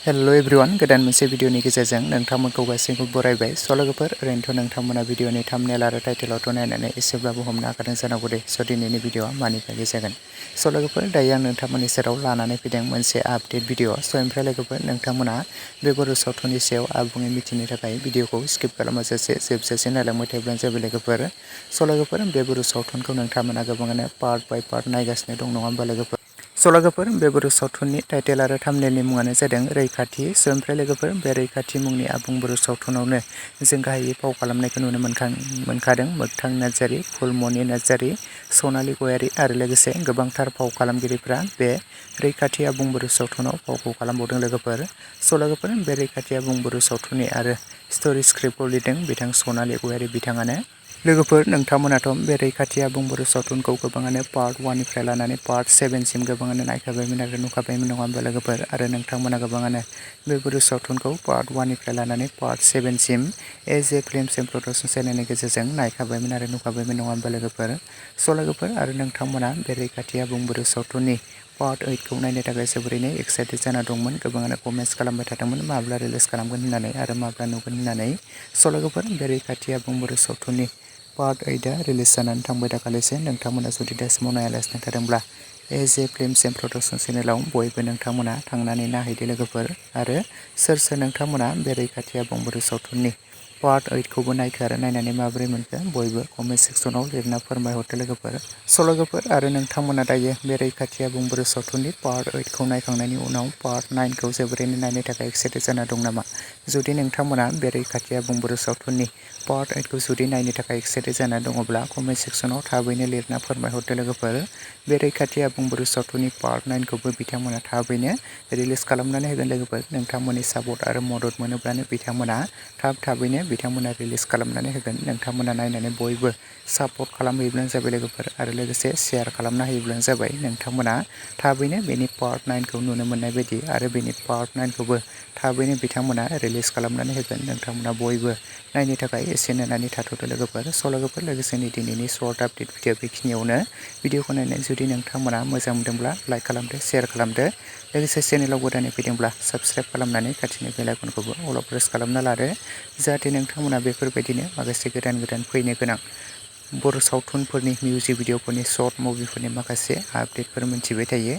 hello everyone गोदान मोनसे भिडियोनि गेजेरजों नोंथांमोनखौ गासैखौबो बरायबाय लोगोफोर ओरैनोथ' नोंथांमोना भिडियोनि थाम्बनेल आरो टाइटेलावथ' नायनानै एसेब्लाबो हमनो हाखादों जानांगौ दे दिनैनि भिडियोआ मानि बागै जागोन लोगोफोर दायो आं नोंथांमोननि सेराव लानानै फैदों मोनसे आपडेट भिडियो ओमफ्राय लोगोफोर नोंथांमोना बे बर' सावथुननि सायाव आबुङै मिथिनो थाखाय भिडियोखौ स्किप खालामाजासे जोबजासे नायलांबाय थायोब्लानो जाबाय लोगोफोर बे बर' सावथुनखौ नोंथांमोना गोबाङानो पार्ट बाय पार्ट नायगासिनो दं नङा होमबा लोगोफोर बे बर' सावथुननि टाइटेल आरो थाम्बनेलनि मुङानो जादों रैखाथि ओमफ्राय लोगोफोर बे रैखाथि मुंनि आबुं बर' सावथुनावनो जों गाहायै फाव खालामनायखौ नुनो मोनखादों मोगथां नार्जारि फुलमनि नार्जारि सनालि गयारि आरो लोगोसे गोबांथार फाव खालामगिरिफ्रा बे रैखाथि आबुं बर' सावथुनाव फावखौ खालामबावदों लोगोफोर बे रैखाथि आबुं बर' सावथुननि आरो स्ट'रि स्क्रिप्टखौ लिरदों बिथां सनालि गयारि बिथाङानो लोगोफोर नोंथांमोनाथ' बे रैखाथि आबुं बर' सावथुनखौ गोबाङानो पार्ट 1 निफ्राय लानानै पार्ट 7 सिम गोबाङानो नायखाबायमोन आरो नुखाबायमोन नङा होमबा लोगोफोर आरो नोंथांमोना गोबाङानो बे बर' सावथुनखौ पार्ट 1 निफ्राय लानानै पार्ट 7 सिम age a films and production चेनेलनि गेजेरजों नायखाबायमोन आरो नुखाबायमोन नङा होमबा लोगोफोर आरो नोंथांमोना बे रैखाथि आबुं बर' सावथुननि पार्ट 8 खौ नायनो थाखाय जोबोरैनो एक्साइटेड जाना दंमोन गोबाङानो कमेन्ट्स खालामबाय थादोंमोन माब्ला रिलिज खालामगोन होननानै आरो माब्ला नुगोन होननानै लोगोफोर बे रैखाथि आबुं बर' सावथुननि पार्ट 8आ रिलिज जानानै थांबाय दाखालिसो नोंथांमोना जुदि दासिमाव नायालासिनो थादोंब्ला age a films and production चेनेलाव बयबो नोंथांमोना थांनानै नायहैदो लोगोफोर आरो सोर नोंथांमोना बे रैखाथि आबुं बर' सावथुननि पार्ट 8 खौबो नायखो आरो नायनानै माबोरै मोनखो बयबो कमेन्ट सेक्सनाव लिरना फोरमायहरदो लोगोफोर आरो नोंथांमोना दायो बे रैखाथि आबुं बर' सावथुननि पार्ट 8 खौ नायखांनायनि उनाव पार्ट 9 खौ जोबोरैनो नायनो थाखाय एक्साइटेड जाना दं नामा जुदि नोंथांमोना बे रैखाथि आबुं बर' सावथुननि पार्ट 8 खौ जुदि नायनो थाखाय एक्साइटेड जाना दङब्ला कमेन्ट सेक्सनाव थाबैनो लिरना फोरमायहरदो लोगोफोर बे रैखाथि आबुं बर' सावथुननि पार्ट 9 खौबो बिथांमोना थाबैनो रिलिज खालामनानै होगोन लोगोफोर नोंथांमोननि सापर्ट आरो मदद मोनोब्लानो बिथांमोना थाबैनो बिथांमोना रिलिज खालामनानै होगोन नोंथांमोना नायनानै बयबो सापर्ट खालामहैब्लानो जाबाय लोगोफोर आरो लोगोसे शेयार खालामना होयोब्लानो जाबाय नोंथांमोना थाबैनो बेनि पार्ट 9 खौ नुनो मोननाय बायदि आरो बेनि पार्ट 9 खौबो थाबैनो बिथांमोना रिलिज खालामनानै होगोन नोंथांमोना बयबो नायनो थाखाय एसे नेनानै थाथ'दो लोगोफोर लोगोसेनि दिनैनि सर्ट आपडेट भिडियो बेखिनियावनो भिडियोखौ नायनानै जुदि नोंथांमोना मोजां मोनदोंब्ला लाइक खालामदो शेयार खालामदो लोगोसे चेनेलाव गोदानै फैदोंब्ला साबस्क्राइब खालामनानै खाथिनि बेल आइकनखौबो अल प्रेस खालामना लादो जाहाथे नोंथांमोना बेफोरबायदिनो माखासे गोदान फैनो गोनां बर' सावथुनफोरनि मिउजिक भिडिअफोरनि शर्ट मुभिफोरनि माखासे आपडेटफोर मोनथिबाय थायो